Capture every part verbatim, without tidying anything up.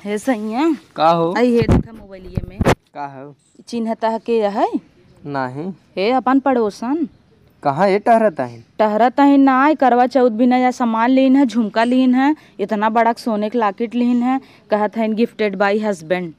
हे सैया। का हो? आई हे देखा मोबाइलिया में। का हो? चिन्हता है के है? नाही। हे अपन पड़ोसन। कहाँ ये टहरत है? टहरत है ना, करवा चौथ बिना या सामान लीन है, झुमका लीन है, इतना बड़ा सोने के लॉकेट लीन है, कहत है gifted by husband।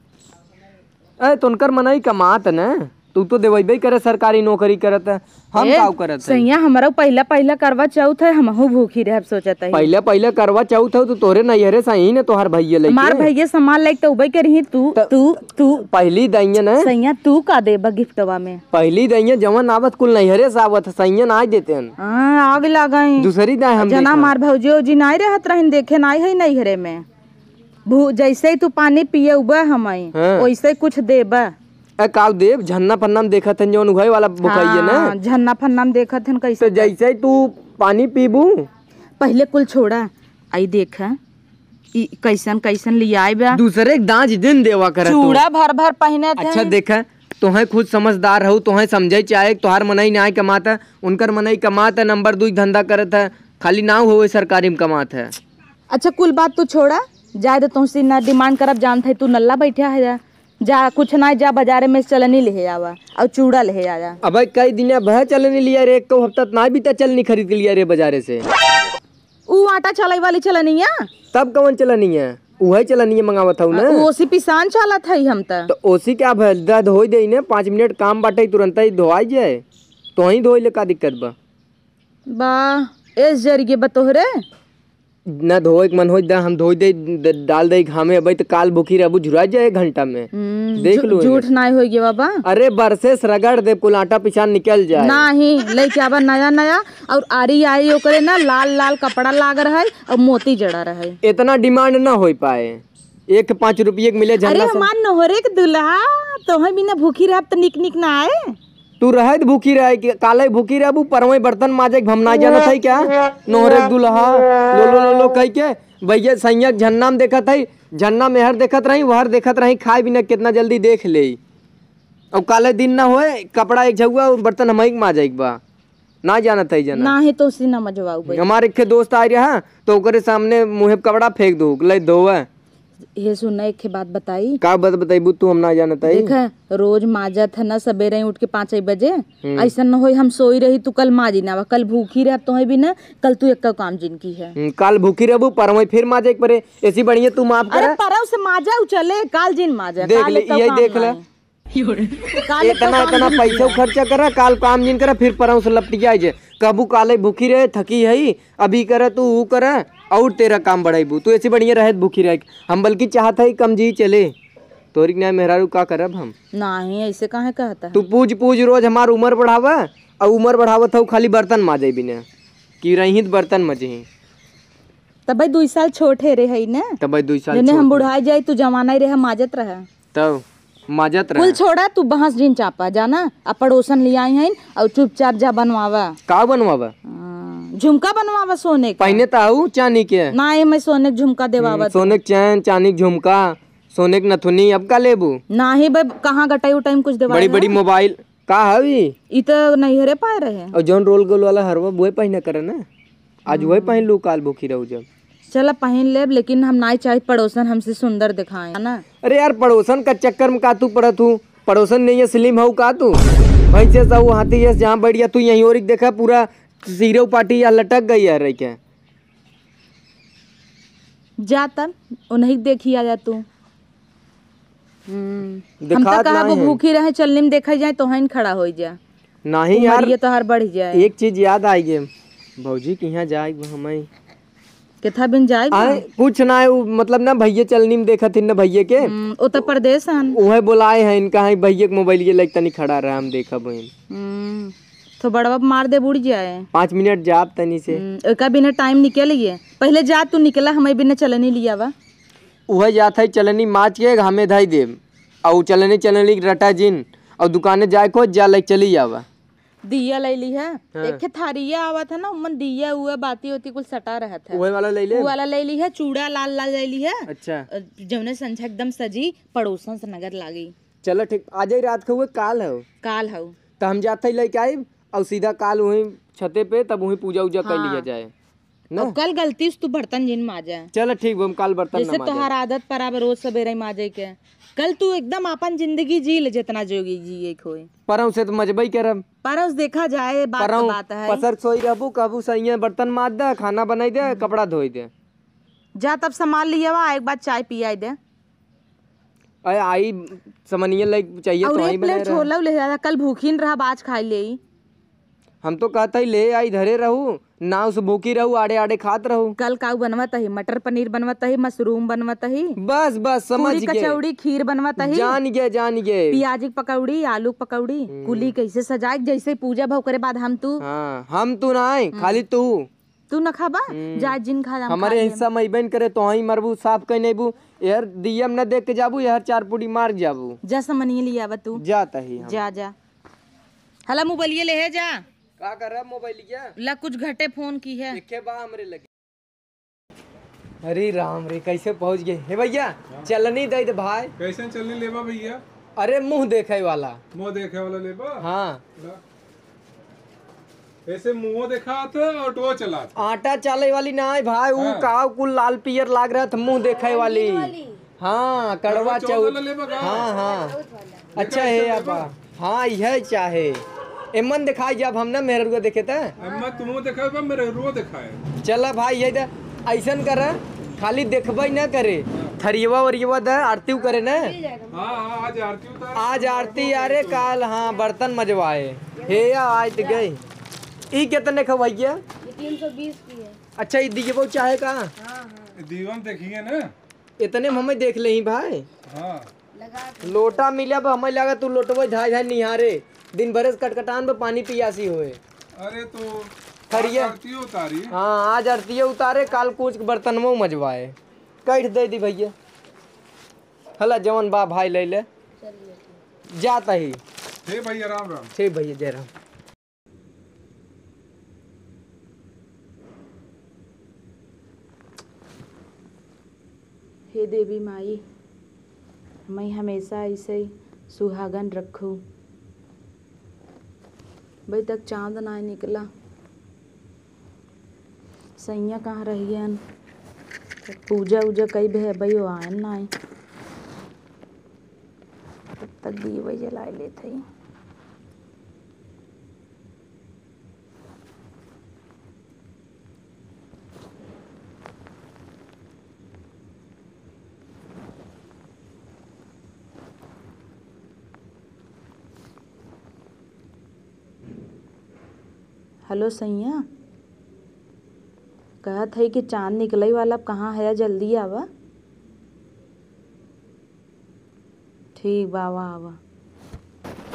ए, तो उनकर मनई कमात न, तू तो देवइबे करे, सरकारी नौकरी करत है, हम ए, काउ करत है? सैया, हमरा पहिला, पहिला करवा चौथ है, हमहू भूखी रहब सोचत है। पहिला, पहिला करवा चौथ है, तो तोरे नैहरे से ही न तोहार भैया लइके। हमार भैया सामान लइके तो उबे करी, तू, त-, तू, तू। पहली दइया न। सैया, तू का देबा गिफ्टवा में? पहली दइया जवन आवत कुल नैहरे से आवत है, सैया ना देते हैं। हाँ, आग लगाई। दूसरी दाई हम जना देखा। हमार भौजी, उजी नाई रहत रहन, देखे नाई है नैहरे में। भू-, जैसे ही तू पानी पिए उबे हमई, हाँ। वैसे कुछ देबे। ए, काउ देब? झन्ना फन्ना में देखत हन जौन उघाई वाला बुकाइए ना। हाँ, झन्ना फन्ना में देखत हन कैसे तो जैसे ही तू पानी पीबू। पहले कुल छोड़ा, आई देख, ई कैसन कैसन लियाए बा। दूसरे के दाँज दिन देवा करत तू। चूड़ा भर भर पहने थे। अच्छा देख, तोहें खुद समझदार रहू, तोहें समझे चाहे, तोहार मनई नाय कमात है, उनकर मनई कमात है, नंबर दुई धंधा करत है, खाली नाव होवे सरकारी में कमात है। अच्छा, कुल बात तू छोड़ा, जाए दे, तुमसे ना डिमांड करब, जानत है तू नल्ला बैठा है जा। जा, कुछ ना, जा बाजारे में चलनी ले आवा और चूड़ा ले आया। अबे कई दिन अब है चलनी लिया रे, एक हफ्ता त ना बीता चलनी खरीद के लिया रे बाजारे से। ऊ आटा चलाई वाली चलनिया? तब कवन चलनिया? उहे चलनिया मंगावत हऊ ना। ऊ ओसी पिसान चलत है हम त। तो ओसी क्या भइल, दा धोई देई ने, पाँच मिनट काम बाटे, तुरंत ही धोआई जाए, तो वहीं धोई ले, का दिक्कत बा? बा, एस जरिए बा तोहरे? ना धोए के मन होई दा, हम धोई दे, द-, डाल दे घामे, अबे तो काल भूखी रहबू, झुरा जाए एक घंटा में। हम्म, देख झू-, लू झूठ एमे। नाई होई गे बाबा। अरे बरसे से रगड़ दे, कुल आटा पिसान निकल जाए। नाही, लेके आबा नया नया, और आरी आई ओकरे ना लाल लाल कपड़ा लाग रहा है और मोती जड़ा रहा है। इतना डिमांड ना होई पाए। एक पाँच रुपये के मिले अरे झन्ना से। हमार नोहरे के दुल्हा, तोहे बिना भूखी रहब त निक निक ना आए। तू रहे त भूखी रहे कि काले भूखी रहबू, परवई बर्तन माजे के हम ना जानत है क्या? नोहरे के दुल्हा, लो लो लो लो कह के, भैया सैया के झन्ना में देखत है, झन्ना में हर देखत रही, वहर देखत रही, खाए बिना कितना जल्दी देख ले। और काले दिन ना होए, कपड़ा एक झउआ और बर्तन हमही के माजे के बा। ना जानत है जना। नाही तो सी ना मजवाऊ भाई। हमारे एक ठे दोस्त आए रहा, तो ओकरे सामने मुँहे पे कपड़ा फेंक दू, ले धोवे। हे सुन, एक ठे बात बताई। का बात बताइबू तू, हम ना जानत है। देख, रोज माजत है ना, सबेरे ही उठ के पाँच बजे। हम्म। ऐसा न होई हम सोई रही, तू कल माजी ना, कल भूखी रह, तोहे भी ना, कल तू एक काम जिनकी है। हम्म, काल भूखी रहबू, परवई फिर माजे के परे, ऐसी बढ़िया तू माफ अरे करा। परव से माजा उ चले, काल जिन माजा, देख काल ले, एक यही काम देख ले। नाही। काल इतना, का काम इतना नहीं पैसा किया। खर्चा करा, काल काम जिन करा, फिर परौं से लपटिया जे। कहबू काले भूखी रहे, थकी है, अभी करे तू, ऊ करे, और तेरा काम बढ़ाइबू। तू ऐसे बढ़िया रहे, भूखी रहे। हम बल्कि चाहत है, कम जी चले। तोरी के न्याय मेहरारू का करब हम? नाही, ऐसे काहे कहता है? तू पूज, पूज रोज हमार उम्र बढ़ावा, और उम्र बढ़ावत हऊ खाली बर्तन माजे बिना, कि रही त बर्तन मजही। तब भाई दुई साल छोट है रे, है ना? तब भाई दुई साल जने छोट हम है। बुढ़ाई जाई, तू जवाना ही रहे, माजत रहे। तब माजत रहे। कुल छोड़ा, तू बहस जिन चापा, जाना, आ पड़ोसन ले आई हैं, और चुपचाप जा बनवावा। का बनवावा? हाँ, झुमका बनवावा सोने का। पहने त आऊ चांदी के। ना, ये मैं सोने के झुमका देवावा हम्म, तो। सोने के चैन, चांदी के झुमका, सोने के नथुनी, अब का लेबू? नाही बे, कहाँ गटाई उटाई में कुछ देवाए बड़ी बड़ी ना? मोबाइल। का हवी? ई तो नैहरे पाए रहे। और जौन रोल गोल वाला हरवा, बुए पहिना करे ना। आज वही हम्म। पहिन लू, काल भूखी रहू जब। चला पहिन लेब, लेकिन हम नाई चाहित पड़ोसन हमसे सुंदर दिखाए, है ना? अरे यार, पड़ोसन का चक्कर में का तू पड़त हूँ? पड़ोसन नहीं है, slim हऊ का तू? भैंसे से हऊ, हाथी है, जहाँ बैठ गया तू, यहीं ओर देखा, पूरा सीरो पाटी या लटक गई है, रही क्या? जा तब, उन्हीं के देखी आ जा तू। हम्म, हम तो दिखात कहब नाहीं है। भूखी रहे, चलनी में देखा जाए, तो हइन खड़ा हो जा। नाहीं यार, उमरिया तोहार बढ़ जाए। एक चीज याद आई गे, भौजी के यहाँ जाए हमें। केथा बिन जाए आए, बा? कुछ ना है, उ, मतलब ना भैया चलनी में देखत हिन ना भैया के। हम्म, ओ तो परदेस हन। उहे बोलाए हैं इनका, हैं भैया के मोबाइल ये लाइक तनी खड़ा रहा, हम देखब हइन। हम्म, तो बड़वा मार दे, बुड़ जाए। पाँच मिनट जाब तनी से। हम्म, एका बिना टाइम निकल गए। पहले जा तू निकला, हमें बिना चलनी लियावा। उहे जात है चलनी माच के घामे धाई देब। अउ चलनी, चलनी रटा जिन। अउ दुकाने जाए को जा लाइक चली जावा। दिया ले ली है। हाँ। एक ठे थारिया आवत है ना, उमन दिया उआ बाती होती कुल सटा रहत है। उहे वाला ले ले। उ वाला ले ली है, चूड़ा लाल लाल ले ली है। अच्छा। अ, जौने संझा एकदम सजी, पड़ोसन से नगर लागी। चलो ठीक, आ जाई रात के हुए, काल हौ। काल हौ। त हम जात हई लेके आइब, अउ सीधा काल वहीं छते पे, तब वहीं पूजा उजा कर हाँ। लिया जाए। ना? और कल गलती से तू बर्तन जिन माजा। चल ठीक बा, हम काल बर्तन जैसे ना माजा। तोहार आदत परा बा रोज सबेरे माजे के, कल तू एकदम आपन जिंदगी जी ले, जितना जोगी जिए के होए। परौं से तो मजबई करब। परौं से देखा जाए, बात तो परौं बात है। पसर सोई रहबू, कहबू सैया बर्तन माज दे, खाना बनाई दे, हम्म। कपड़ा धोई दे। जा तब सामान लियावा, एक बार चाय पियाई दे। अरे आई समनिया लाइक चाहिए और तो एक आई बनाए प्लेट रहा। छोला ले आया, कल भूखी न रहा, आज खाई ले। हम तो कहता ही ले आई धरे रहू, नाव से भूखी रहू, आड़े आड़े खात रहू। कल काऊ बनवत ही, मटर पनीर बनवत ही, मशरूम बनवत ही, बस बस समझ पूरी गए। कचौड़ी खीर बनवत ही, जान गए जान गए। प्याज की पकौड़ी, आलू की पकौड़ी, हम्म। कुली कैसे सजाए, जैसे पूजा भा ओकरे बाद हम तू। हाँ, हम तू ना आए, हम्म। खाली तू। तू न खाबा? हम्म। जा जिन खा, हम हमारे खा लेम। हिस्सा में अइबे न करे, तोहई मरबू, साफ कइ नइबू। यार, दियम न देख के जाबू, यार, चार पुड़ी मार जाबू। जा समनिया लियावा तू। जाता ही हम। जा, जा। हला मोबाइलिया ले है जा। का कर रहा मोबाइलिया? ला कुछ घटे फोन की है। एके बा हमरे लगे। अरे राम रे, कैसे पहुँच गए? हे भैया, हाँ। चलनी दे दे भाई। कैसे चलनी लेबा भैया? अरे मुँह देखे वाला। मुँह देखे वाला लेबा? हाँ। ला। ऐसे मुँहो देखात और टो चलात। आटा चाले वाली ना है भाई, ऊ हाँ। का कुल लाल पियर लाग रहा था, मुँह देखे वाली। वाली। हाँ, कड़वा कड़वा चौथ चौथ। वाला लेबा का? हाँ, हाँ। कड़वा चौथ वाला। अच्छा है लेबा? आपा। हाँ, यह चाहे। एमन दिखाई जब हम ना मेहरुआ देखे त। एमन तुमो देखाए बा, मेहरुआ देखाए। चला भाई, ये दे, ऐसन कर, खाली देखबे ना करे। हाँ। थरियवा वरियवा दे, आरती करे ना। हाँ, हाँ, आज आरती उतारे। आज आरती, अरे काल, हाँ, बर्तन मजवाए। हे या, आइत गए। ई कितने का भैया? ये तीन सौ बीस की है। अच्छा, ई दियबो चाहे का? हाँ, हाँ। दीवन देखिए ना। इतने में हमें देख लेही भाई। हाँ। लगा के। लोटा मिला बा, हमें लगा तू लोटवे धाय धाय निहारे। दिन भरे से कटकटान बा, पानी पियासी होए। अरे तो थरिया। आज आरती उतारी। हाँ, आज आरती उतारे, काल कूच के बर्तनवो मजवाए। कैठ दे दी भैया। हला जवन बा भाई ले ले। चलिए, ठीक। जाता ही। हे भैया, राम राम। ठीक भैया, जय राम। हे देवी माई, हमें हमेशा ऐसे ही सुहागन रखू। अभी तक चांद ना निकला। सैया कहाँ रहियन? पूजा उजा कई बे, अबहियो आयन नाई। तब तक दीवे जलाए लेत हई। हेलो सैया, कहत हई कि चांद निकलई वाला, अब कहाँ है, जल्दी आवा। ठीक बा, आवा, आवा।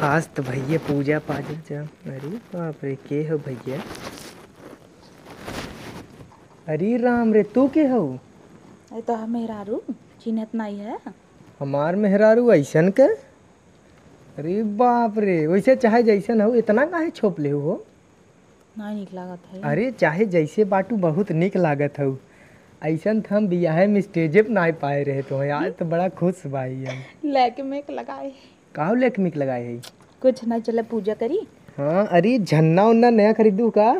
आज त भैया पूजा पाठ जा। अरे बाप रे, के हो भैया? अरे राम रे, तू के हो? अरे तो हम मेहरारू, चिन्हत नाई है। हमार मेहरारू ऐसन के? अरे बाप रे, वैसे चाहे जैसन हो, इतना काहे छोप ले हो? ना नीक लागत है। अरे, चाहे जैसे बाटू, बहुत नीक लागत हऊ। ऐसन त हम बियाहे में स्टेजे पे ना पाए रहे तो, आज तो बड़ा खुश बाई हम। लैकमे के लगाए। काहो लैकमे के लगाए है? कुछ ना, चला पूजा करी। हाँ, अरे, झन्ना उन्ना नया खरीदू का?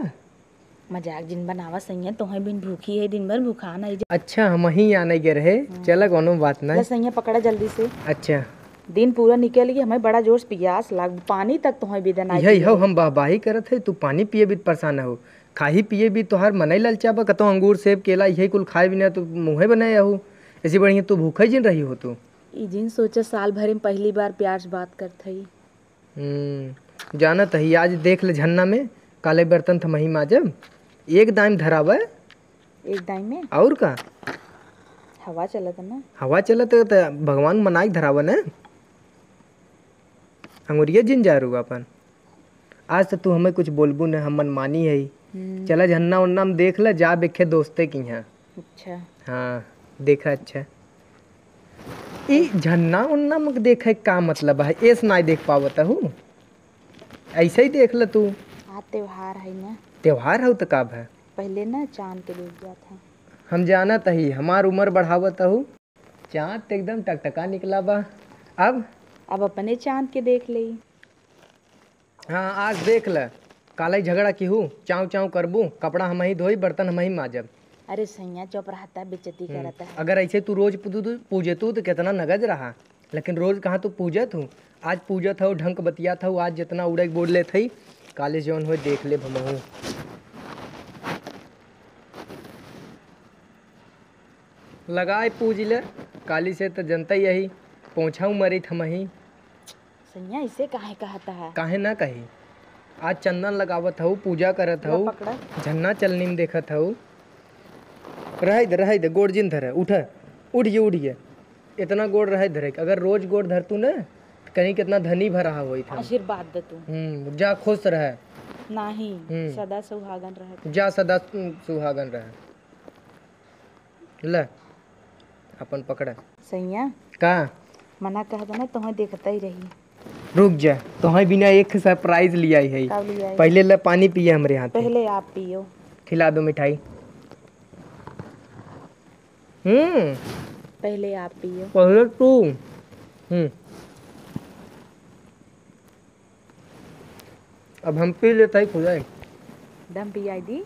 मजाक जिन बनावा सैया, तोहे बिन भूखी है, दिन भर भूखा नहीं जा। अच्छा, हम ही आने के रहे। हम्म। चला, कोनो बात नहीं। ले सैया, पकड़ा जल्दी से। अच्छा। दिन पूरा निकल गई, हमें बड़ा जोर से पियास लाग, पानी तक तोहे बिदन आई यही पिए हो, रहे। हम बाहबाही करत है, तू पानी पिए भी परेशान हो, खाही पिए भी तोहार मनई ललचाबा, कतो अंगूर, सेब, केला, यही कुल खाए बिना तो मुँहे बनाए हो। ऐसी बढ़िया तू भूखे जिन रही हो तू। ई जिन सोचा, साल भर में पहली बार प्यार से बात करत हई। हम्म, जानत ही, आज देख ले झन्ना में, काले बर्तन थमही माजब, एक दाइम धरावे। एक दाइम में? और का? हवा चलत ना। हवा चलत त भगवान मनाई धरावे न। अंगुरिया जिन जा रू अपन। आज त तू हमें कुछ बोलबू न, हम मनमानी है। हम्म। चला झन्ना उन्ना में देख ले, जा बेखे दोस्ते की यहाँ। अच्छा। हाँ, देखा, अच्छा। ई झन्ना उन्ना में देखे का मतलब है? एस नाई देख पावत हूँ, ऐसे ही देख ले तू। आज त्योहार है ना। त्योहार हौ त का भा? पहले ना चांद के देख जात है। हम जानत ही, हमार उम्र बढ़ावत हूँ। चांद त एकदम टकटका निकला बा। अब? अब अपने चांद के देख लेई। हाँ, आज देख ले। काले झगड़ा किहू, चाँव चाँव करबू, कपड़ा हमहीं धोई, बर्तन हमहीं माजब। अरे सैया, चुप रहता, बेइज्जती हम्म। करता है। अगर ऐसे तू रोज पूजतू, पूजतू तो कितना नगज रहा, लेकिन रोज कहाँ तू पूजत हूँ? आज पूजत हूँ, ढंग बतियात हूँ, आज जितना उड़े बोल लेत हई, काले जौन होए देख लेब हमहूँ। लगाए पूज ले, काली से त जनता यही, पोछा मरित हमही। सैया, इसे काहे कहता है? काहे ना कही? आज चंदन लगावत हऊ, पूजा करत ला हऊ, पकड़ा। झन्ना चलनी में देखत हऊ। रहे दे, रहे दे, गोड़ जिन धरे, उठे, उठ गए, उठ गए। इतना गोड़ रहे धरे, अगर रोज गोड़ धरतू ना, त कहीं कितना धनी भरा होई था। आशीर्वाद दे तू। हम्म, जा खुश रहे। नाही, हम्म। सदा सुहागन रहे। जा सदा सुहागन रहे। ले, अपन पकड़। सैया। का? मना कह देना, तोहे देखता ही रही। रुक जा, तोहे बिना एक surprise लियाई है। का लियाई? पहले ले पानी पिए हमरे हाथ से। पहले आप पियो। खिला दो मिठाई। हम्म। पहले आप पियो। पहले तू। हम्म। अब हम पी लेता ही खुदा ही। दम पियाई दी।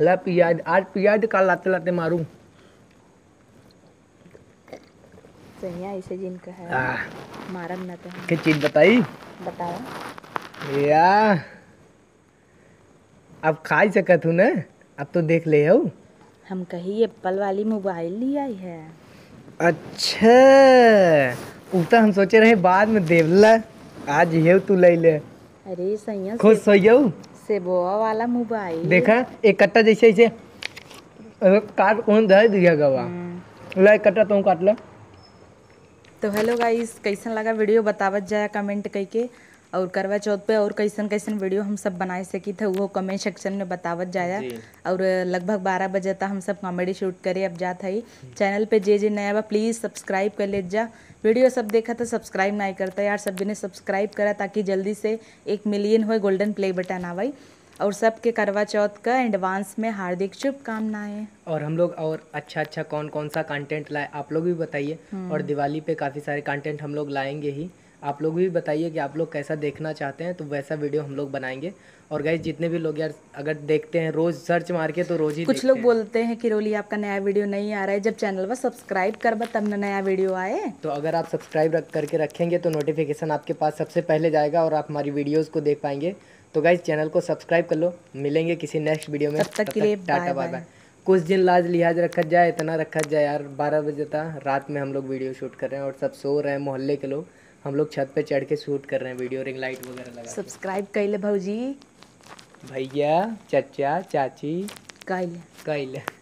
ला पियाई दी, आज पियाई दी, काल लाते लाते मारू। सैया ऐसे जिन कहे। आह। मारब ना तो। के चीज बताई? बताओ। या। अब खाई सकत हूँ ना, अब तो देख ले हो। हम कही Apple वाली mobile लियाई है। अच्छा, उ तो हम सोचे रहे बाद में देवला, आज ये तू ले ले। अरे सैया, खुश से-, हो जाऊ। सेबोआ वाला mobile। देखा, एक कट्टा जैसे ऐसे, अरे, काट कौन धर दिया गवा। हम्म। ला, एक कट्टा तुम काट ले। तो hello guys, कैसन लगा video बतावत जाया comment करके, और करवा चौथ पे और कैसन कैसन video हम सब बनाए सकी थे, वो comment section में बतावत जाया। जी। और लगभग बारह बजे तक हम सब comedy shoot करे अब जात हई। हम्म। Channel पे जे जे नया बा, please subscribe कर लेत जा। Video सब देखा तो subscribe नहीं करता यार, सब जने subscribe करा, ताकि जल्दी से एक million होए, golden play button आवे। और सबके करवा चौथ का advance में हार्दिक शुभकामनाएं। और हम लोग और अच्छा अच्छा कौन कौन सा content लाए, आप लोग भी बताइए। हम्म। और दिवाली पे काफ़ी सारे content हम लोग लाएंगे ही, आप लोग भी बताइए कि आप लोग कैसा देखना चाहते हैं, तो वैसा video हम लोग बनाएंगे। और guys, जितने भी लोग यार अगर देखते हैं रोज़ search मार के, तो रोज़ ही कुछ देखते लोग हैं। बोलते हैं कि रोली, आपका नया video नहीं आ रहा है, जब channel पर subscribe करबा तब ना नया video आए। तो अगर आप subscribe रख करके रखेंगे तो notification आपके पास सबसे पहले जाएगा और आप हमारी videos को देख पाएंगे। तो guys, channel को subscribe कर लो, मिलेंगे किसी next video में। तब तक के लिए टाटा bye bye। कुछ दिन लाज लिहाज रखत जाए, इतना रखत जाए यार, बारह बजे तक रात में हम लोग video shoot कर रहे हैं और सब सो रहे हैं मोहल्ले के लोग। हम लोग छत पे चढ़ के shoot कर रहे हैं video, ring light वगैरह लगा के। Subscribe कैले भौजी। भैया, चचा, चाची। कैले। कैले।